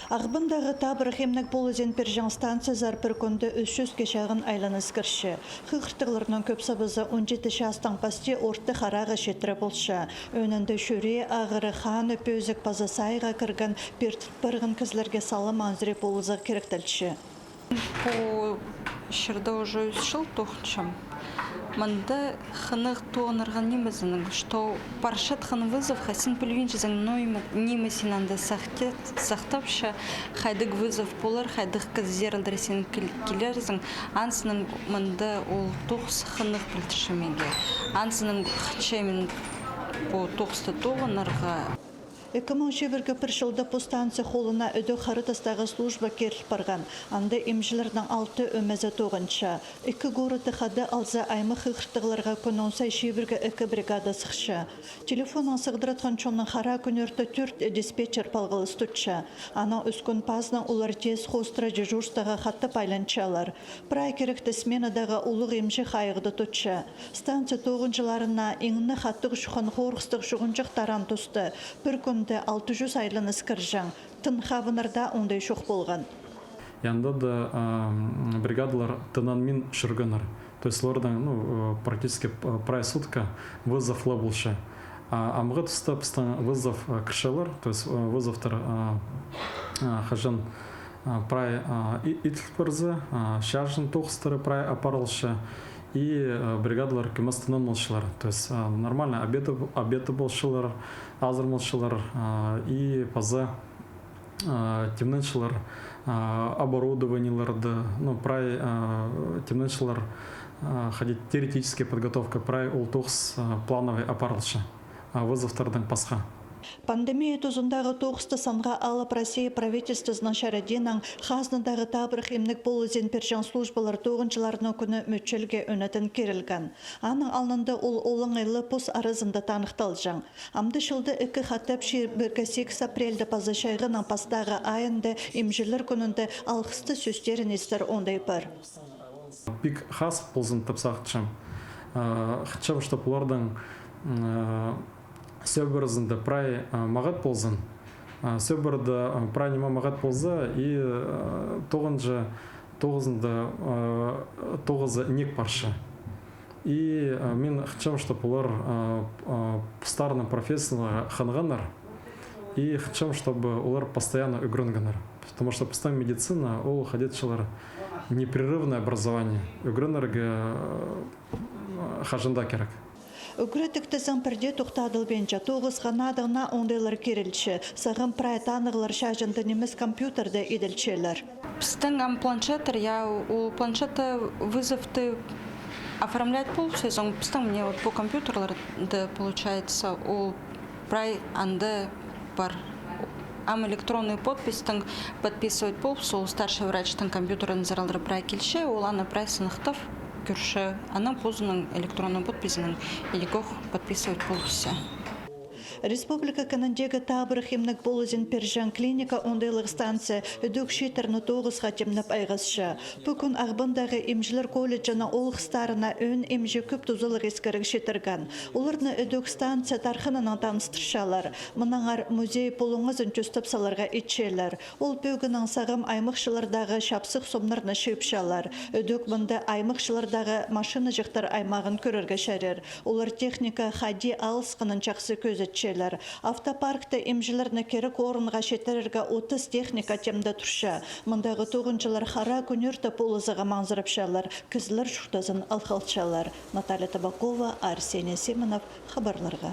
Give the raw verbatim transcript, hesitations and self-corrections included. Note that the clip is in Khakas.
Ағбандағы табырах имнег полызын пирҷең станциязар пір кӱнде ӱс чӱске чағын айланыс кірче. Хығыртығларның кӧп сабазы он читі частаң пасти орта харағы читіре полча. Ӧӧнінде чӱрее ағырығ, ханы пӧзік паза сайға кірген, пиртіт парған кізілерге салым анзыри полызығ киректелче. Пу чирде уже ӱс чыл тоғынчам. Мында хынығ тоғынарға нимезінең, что парчатхан вызовха син пілбинчезің, но ниме, ниме син анда сахтет-, сахтапча, хайдағ вызов полар, хайдағ кізілердер син кил-, килерзің, анзынаң мында ол тоғыс хынығ пілдірче меге. Анзынаң хынча мин пу тоғыста тоғынарға. Ікі муң чибіргі пір чылда пу станция холына ідӧк Хара тастағы служба киріл парған. Анда имҷілернің алты ӧмезі тоғынча. Ікі городты хада алза, аймах хығыртығларға кӱннің сай чибіргі ікі бригада сыхча. Телефоннаң сығдыратхан чоннаң хара кӱнӧрте тӧрт диспетчер палғалыс тутча. Анаң ӱс кӱн пазынаң олар тез хоостыра дежурствоға хатап айланчалар. Прай киректі сменадағы улуғ имҷі хайығда тутча. Станция тоғынҷыларына иң не хатығ чухан хорғыстығ чуғынҷах таран туста. Пір кӱнде алты чӱс айланыс кірҷең. Тың хабыннарда оңдай чох полған. Анда даа, ам, бригадалар тынанмин чӧргеннер. То есть оларның, ну, э, практически, э, прай сутка вызов ла полча. А амғы туста пістің вызов, э, кірчелер, то есть, э, вызовтар, э, э, хаҷан, э, прай, э, и-, иділ парза, э, чарҷын тоғыстары прай апарылча, и, э, бригадалар кӧмес тынанмалчалар. То есть, э, нормально обед, обед полчалар, азырмалчалар, э, и паза, э, тимненчелер, э, оборудованиелерді, ну, прай, э, тимненчелер, э, ходить теоретическая подготовка, прай ол тоғыс, э, плановый апарылча, э, вызовтардаң пасха. Пандемия тузындағы тоғысты санға алып, Россия правительствозының чарадиинаң хазнадағы табырах имнег полызын пирҷең службалар тоғынҷыларының кӱні мӱтчелге ӧнетін кирілген. Аның алнында ол олаңай ла пос аразында таныхталҷаң. Амды чылда ікі хатап, чибіргі сигіс апрельде паза чайғының пастағы айында, имҷілер кӱнінде, алғыстығ сӧстерін истер оңдай пар. Пик хазых ползын тіп сағынчам. Э, хынчам, чтоб оларның, э, сӧбірезінде прай, э, мағат ползын. Э, сӧбірезінде, э, прай ниме мағат полза, и, э, тоғынҷы тоғызында, э, тоғызы нег парча. И, э, мин хынчам, чтоб олар, э, э, постарының профессияларға хынғаннар. И хынчам, чтобы олар постоянно ӱгренгеннер. Потому что пістің медицина, ол хайди тіпчелер, непрерывное образование. Ӱгренерге, э, хаҷан даа кирек. Ӱгредіг тізең пірдее тохтадылбинча, тоғысха надағ на оңдайлар кирілче. Сағам прай танығлар чачында нимес, компьютерде иділчелер. Пістің ам планшеттер, я, ол планшетте вызовты оформлять полып, сӧзің, пістің міне вот пу компьютерлерде, получается, ол прай анда пар. Ам электронный подписьтің подписывать полып, сол старший врачтың компьютерін саралдырып прай килче, ол аны прай сыныхтап кӧрче, анаң позының электронный подписінең идӧк подписывать полыбысча. Республика кініндегі табырах имнег полызын пирҷең клиника оңдайлығ станция ідӧк чииттерні тоғысха тимнеп айғасча. Пу кӱн Ағбандағы имҷілер колледжінің олғыстарына ӧӧн имҷі кӧп тузалығ искіріг читірген. Оларны ідӧк станция тархыннаң таныстырчалар. Мынаңар музей пулуңазын тӧстеп саларға итчелер. Ол пӧгінең сағам аймахчылардағы чапсых сомнарны чыыпчалар. Ідӧк мында аймахчылардағы машинаҷахтар аймағын кӧрерге чарир. Олар техника хайди алысханын чахсы кӧзітчелер. Автопаркта имҷілерні кирек орынға читірерге отыс техника тимде турча. Мындағы тоғынҷылар хара кӱнӧрте полызығға маңзырапчалар, кізілер чуртазын алхалчалар. Наталья Табакова, Арсений Симонов, хабарларға.